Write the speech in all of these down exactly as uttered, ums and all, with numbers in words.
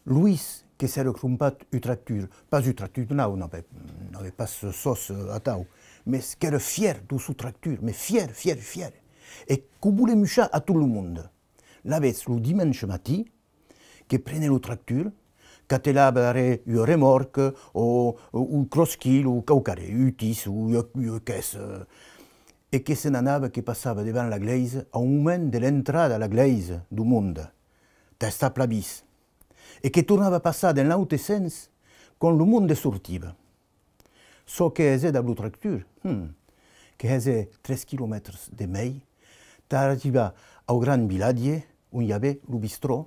Loís, que s'èra crompat un tractur, pas un tractur nau, n'avè, n'avè pas sòs, eh, atau, mes qu'èra fièr deu son tractur, mes fièr, fièr, fièr, e que'u volè muishar a tot lo monde. Lavetz lo dimenshe matin, que prenè lo tractur, qu'atelava darrèr ua remòrca o, o un crosquilh o quauquarren, un tis o ua, ua caissa, eh, e que se n'anava, que passava devant la glèisa au moment de l'entrada a la glèisa deu monde, tà estar plan vist, e que tornava passar dens l'aute sens quand lo monde sortiva. Çò que hesè dab lo tractur, hum, que hesè tres quilomètres de mei, tà arribar au gran vilatge on i avè lo bistrò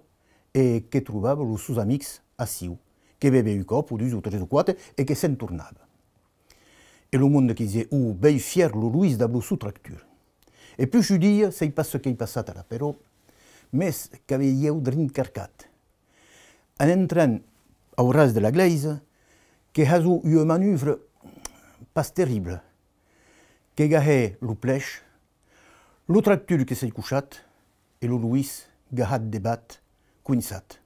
e que trobava los sons amics aciu, que bevè un còp o dus o tres o quate e que se'n tornava. E lo monde que disè: «Ò, b'ei fièr lo Loís dab lo son tractur.» E puish un dia, sèi pas çò qu'ei passat ara, però, mes qu'avè ieu drin carcat. En entrant au ras de la glèisa, que hasó ua manuvra pas terribla, que gahè lo plèish, lo tractur que s'ei cochat e lo Loís gahat debat, coinçat.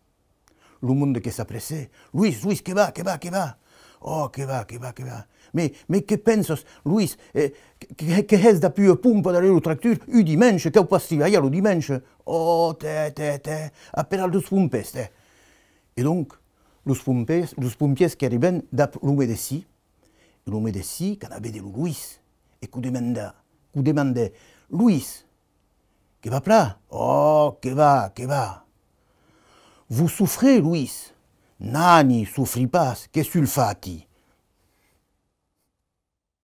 Lo monde que s'apressè: «Loís, Loís, que va, que va, que va! Ò, que va, que va, que va! Mes, mes que pensas, Loís, eh, que, que, que hès dab ua pompa darrèr lo tractur un dimenshe, cau pas tribalhar lo dimenshe? Ò, tè, tè, tè, apela los pompèrs, tè!» E donc, los pompèrs, los pompièrs qu'arribèn dab lo medecin, e lo medecin qu'anà véder lo Loís, e qu'u demandà, qu'u demandè: «Loís, que va plan?» «Ò, que va, que va!» «Vous souffrez, Loís?» «Nani, sofri pas, que sulfati.»